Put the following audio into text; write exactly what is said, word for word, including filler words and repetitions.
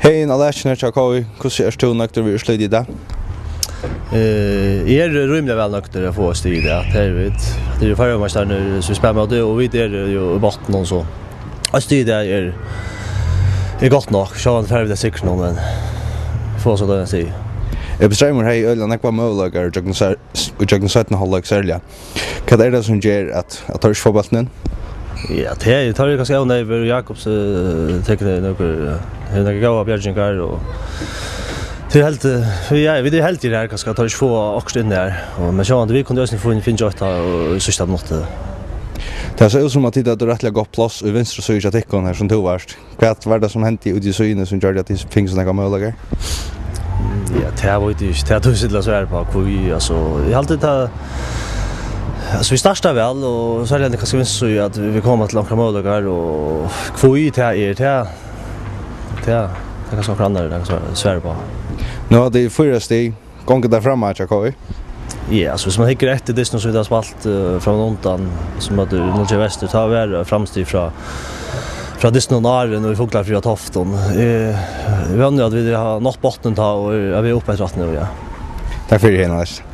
Heðin á Lækjuni hjá K I, hvussu ert tú nøgdur við úrslitið í dag? Eh, eg eri rímiliga væl nøgdur at fáa eitt stig í dag. Tað eru vit. Tað eru føroyameistararnir, sum vit spæla móti, og vit eru jú í botninum, so eitt stig í dag er, er gott nokk. Sjálvandi fara vit at sigra nú, men fáa so eitt stig. Ebbi Streymur hevði øgiliga nógvar møguleikar ígjøgnum sær-, ígjøgnum seinna hálvleik serliga. Hvat er tað, sum ger, at, at teir ikki fáa bóltin inn? Ja, tað er, teir eru kanska óneyvir, og Jakobs, eh, tekur nøkur, eh, hevur nakrar góðar bjargingar, og tað er heilt, eh, ja, vit eru heldigir her, kanska, at teir ikki fáa okkurt inn her. Og, men sjálvandi, vit kundu eisini fingið, fingið eitt í síðsta minutti. Tað sær út sum, at tit høvdu rættiliga gott pláss í vinstru síðu hjá tykkum, har sum tú vart. Hvat var tað, sum hendi úti í síðuni, sum gjørdi, at tit fingu so nógvar møguleikar? Ja, tað veit eg ikki. Tað er tú illa at svara uppá. Hví, altso, eg haldi tað, altso, vit starta væl, og so er tað kanska vinstru síða, at vit koma til onkrar møguleikar, og hví tað er, tað, tað, tað er kanska onkrar aðrir, tað kann svara, svara uppá. Nú hava tit fýra stig. Gongur tað framá hjá K I? Ja, altso, viss man hyggur eftir tykkum, sum vit hava spælt, eh, frammanundan, sum møttu Nólsoyar Vestur, tá var, eh, framstig frá, frá tykkum áðrenn í Fuglafirði og Toftum. Eh, eg vóni, at vit hava nátt botnin tá og er, er við upp eftir aftur nú, ja. Takk fyri, Heðin.